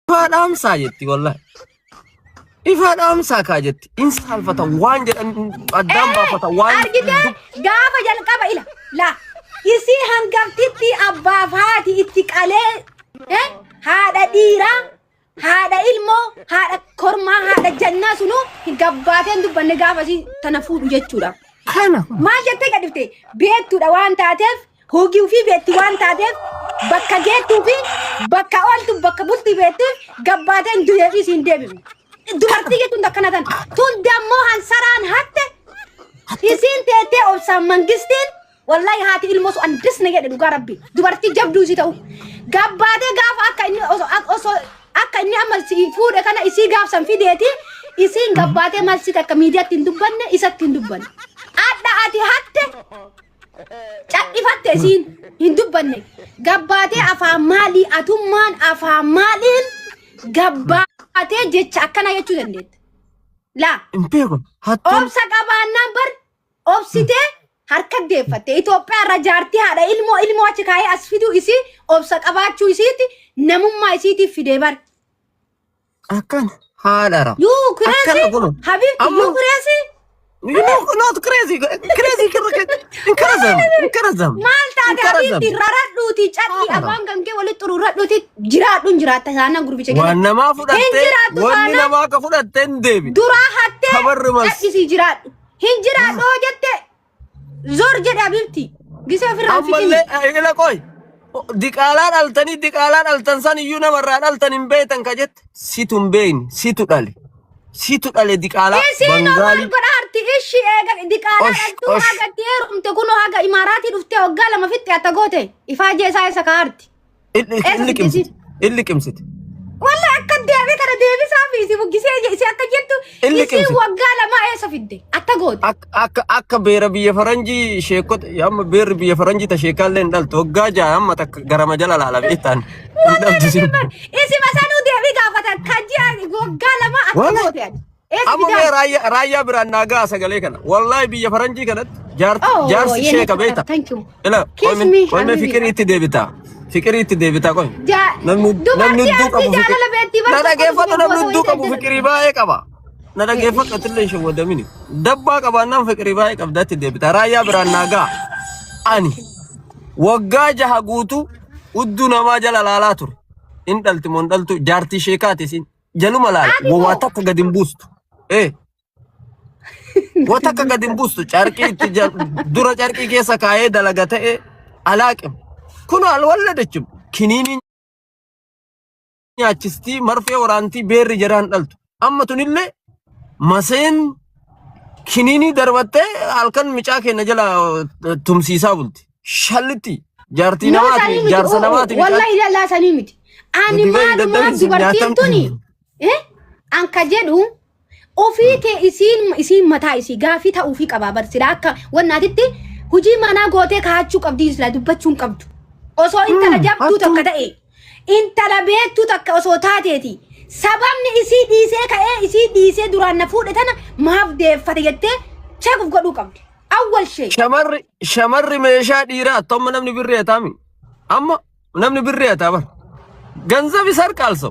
Ifaa dhaamsaa jetti wallahi. Ifaa dhaamsaa kaa jetti. In saalfata waan jedhan addaan baafata waan Argitee gaafa jalqaba ila la isii hangaftitti abbaaf haati itti qalee eh, haadha dhiiraa haadha ilmoo haadha kormaa haadha jannaa sunuu hin gabbaateen dubbanne gaafa isii tana fuudhu jechuudha. Kana. Maal jettee gadhifte beektuudha waan taateef Hojii ofii beekti waan taateef bakka geettuu fi bakka ooltu bakka bulti beektuuf gabbaateen du'ee fi siin deebifne. Dubartii jechuun akkana tan. Tun dammoo hansaraan hatte isiin teettee obsaan mangistiin wallahi haati ilmoo sun andisne jedhe dhugaa rabbi. Dubartii jabduu isii ta'u. Gabbaatee gaafa akka inni osoo akka inni amma si fuudhe kana isii gaafsan fideeti isiin gabbaatee maal si takka miidiyaatti hin dubbanne isatti hin dubbanne. Adda ati hatte Cadhifatte isiin hin dubbanne. Gabbaatee afaan maalii atummaan afaan maaliin gabbaatee jecha akkana jechuu dandeetta. Laa Hin beeku. Hattuun obsa qabaannaan bar obsitee harka deeffatte. Itoophiyaa irra jaartii haadha ilmoo ilmoo achi kaa'ee as fiduu isii obsa qabaachuu isiiti namummaa isiitiif fidee bar. Akkana haadha. You crazy? Akkana kun. Habibti, Amma- you crazy? You know, not crazy. Crazy. Inkarazam. Inkarazam. Maal taate Habibti raradhuuti cadhi Haadha. afaan kan kee walitti xururadhuuti jiraadhuun jiraatta saanaan gurbicha Waan keessa. namaa Hin fudhattee jiraattu wanni taanaan namaa akka fudhattee hin deebi. duraa hattee Kabarri mas. cadhisii jiraadhu. Hin jiraadhu hoo jette zor jedhe Habibti. Gisee ofirraa hin fixini. Ammallee ila qoy. Diqaalaa dhaltanii diqaalaa dhaltan san iyyuu namarraa dhaltan hin beektan ka jette. Situ hin beekne situ dhale. Situ dhale diqaalaa Isiin maal Bangaalii. godha arti ishi eega diqaalaa Osh, dhaltuu osh. haga itti heerumte kunoo haga imaaraatii dhuftee waggaa lama fixxe atta goote ifaajee isaa isa kaarti. Eessa Inni fidde qimsite. isiin? Inni qimsite. Wallahi akka deebii kana deebisaa fi isi buggisee isi akka jettu Inni isiin qimsite. waggaa lama eessa fidde atta goote. Akka akka akka beera biyya faranjii sheekota amma beerri biyya faranjii ta sheekaallee hin dhaltu waggaa ja'a amma takka garama jala laala beektaan hin dhaltu Wallahi isin. isi masanuu deebii gaafatan kan ji'a waggaa lama atta Wallahi. goote ati. Eessa Amma fidaa? mee raayyaa raayyaa biraan naa ga'a sagalee kana. Wallaahi biyya faranjii kanatti jaarti Oh, jaarsi yene sheeka beekta. Thank you. Ila Kiss qoyme me, qoyme habibi. fiqirii itti deebita. Fiqirii itti deebita qoy. Namni namni Dubartii hudduu artii qabu fiqirii. jaalala beektii Na bara tokko dhageeffadhu dhufee namni booda hudduu wayii qabu jala. fiqirii baay'ee qaba. Na dhageeffadhu atillee hin shawwadamini. Dabbaa qabaannaan fiqirii baay'ee qabda itti deebita. Raayyaa biraan naa ga'a. Ani waggaa jaha guutuu hudduu namaa jala laalaa ture. In dhalti moo hin dhaltu jaartii sheekaati isin. Jaluma laala. Ati Waa moo? takka gadi hin buustu. Eh. Waa takka gadi hin buustu. Carqii itti dura carqii keessa kaayee dalaga ta'e alaaqim. Kun alwalladachum. Kiniinii nyaachistii marfee waraantii beerri jaraan dhaltu. Amma tunillee maseen kiniinii darbattee halkan micaa keenya jala tumsiisaa bulti. Shallitti jaartii No namaati sanii miti. jaarsa namaati micaa. Wallahi lallaa sanii miti. Ani Gadi bahi maalumaaf daddabi dubartiin nyaatam. tuni eh, an ka jedhu ofii kee isiin isiin mataa isii gaafii ta'uufii qabaa bar silaa akka wannaatitti hojii manaa gootee kaa'achuu qabdi silaa dubbachuu hin qabdu. Osoo intala jabduu Hattuu. takka ta'e intala beektuu takka osoo taateeti sababni isii dhiisee ka'ee isii dhiisee duraan na fuudhe tana maaf deeffate jettee cheekuuf godhuu qabdi. Awwal shee. Shamarri shamarri meeshaa dhiiraa amma namni birrii hataami. Amma namni birrii hataa bara. Ganzabi sarqaalso.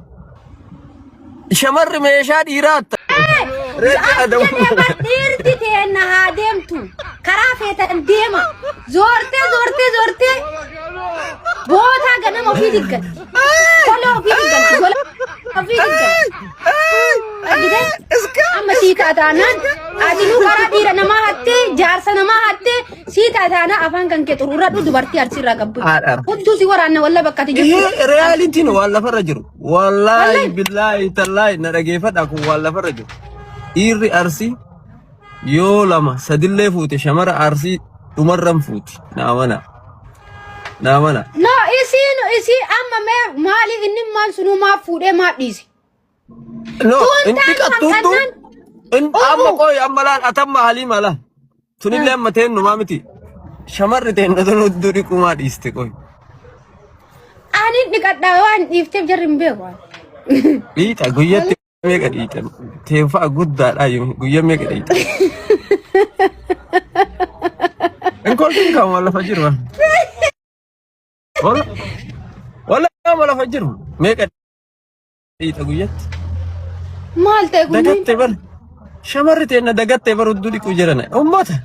Shamarri meeshaa dhiiraa hatta. Reetti adamu. Jedhee bar dhiirti teenna haa deemtu. Karaa feetan deema. Zoortee zoortee zoortee bootaa ganama ofii diggalti. Kola ofii diggalti. Gola ofii diggalti. Argitee? Amma sii taataanaan ati nu karaa dhiira namaa hattee jaarsa namaa hattee sii taataanaa afaan kan kee xuruuradhu dubartii arsiirraa gabbu. Haadha. Hudduu si waraanna walla bakka ati jirtu. Ihe reyaalitiin waan lafarra jiru. Wallaahi Wallaahi. billaahi tallaahi na dhageeffadha kun waan lafarra jiru. Dhiirri arsii yoo lama sadillee fuute shamara arsii dhumarran fuuti. Na amana. Na amana. No isiin isii amma mee maaliif inni maal sunuu maaf fuudhee maaf dhiise? No, Tuun hin taan dhiqattu hudduu. hanqannaan In amma umu. qoy amma laal atamma haliima laal. Tunillee amma teennumaa miti. Shamarri teenna tun hudduu dhiqumaa dhiiste qoy. Ani dhiqadhaa waan dhiifteef jarri hin beeku. Dhiixa guyyatti meeqa dhiixa? Teenfa'a guddaadha guyya meeqa dhiixa? Hin kolfin kan waan lafa jiru. Walla walla lafa jiru meeqa Dhiixa guyyatti. Maal ta'e kunniin? Dagatte bar. Shamarri teenna dagatte bar hudduu dhiquu jedhana. Ummata.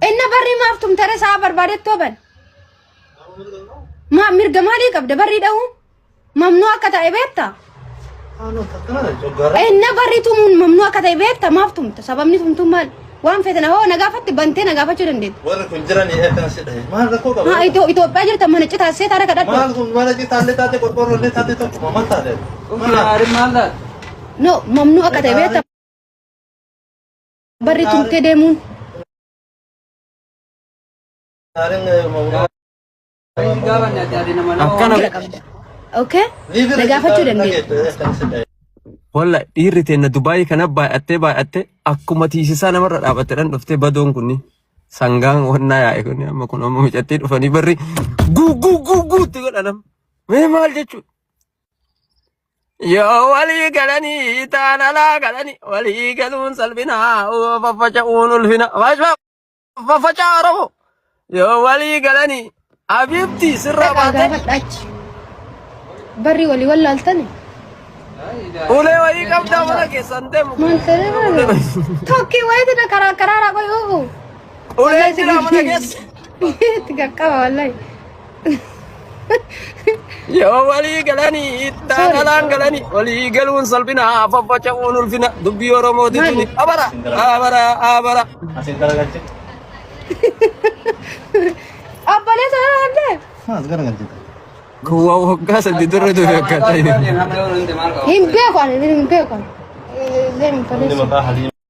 Inna barrii maaf tumtare sa'a barbaadettoo ban. Maa mirga maalii qabda barrii dha'uun? Mamnuu akka ta'e beekta? Inna barrii tumuun mamnuu akka ta'e beekta maaf tumta? Sababni tumtuun maal? Waan feete na hoo na gaafatti bantee na gaafachuu dandeetta. Warri kun jiranii eekan si dhahe. Maal rakkoo qaba? Haa Itoophiyaa jirta mana citaa seeta harka kadhadhu. Maal kun mana citaallee taate qorqoorrollee taate tokkuma maal taate? No mamnuu akka ta'e beekta barri tumtee deemuun. Akkana. Qabda. Okay? Na gaafachuu dandeetta. Walla dhiirri teenna Dubaayii kana baay'attee baay'attee akkuma tiisisaa namarra dhaabatte dhan dhuftee badoon kunni sangaan wannaa yaa'e kunni amma kun amma micattee dhufanii barri guu guu guu guutti godhanam. Mee maal jechuudha? Yoo walii galanii taan alaa galanii walii galuun salphinaa faffaca'uun ulfina. Faffaca'aa Oromoo. Yoo walii galanii abiibti sirraa Dhaqaa baatee gaafadha achi. Barri walii wallaaltani. ulee wayii qabdaa mana keessan deemu. Maal ta'e maal? Tokki wayiiti karaa karaa qoy oofu. Ulee jira mana keessa. Itti qaqqaba wallahi. Yoo walii galanii taan alaan galanii walii galuun salphina faffaca'uun ulfina dubbii Oromooti tuni abara abara abara. Asiin garagalche. Obboleessa yoo dhabde. Maas garagalche. Kuwaa waggaa sadii dura ture akka ta'e. Hin beeku ani hin beeku. Inni maqaa Haliima.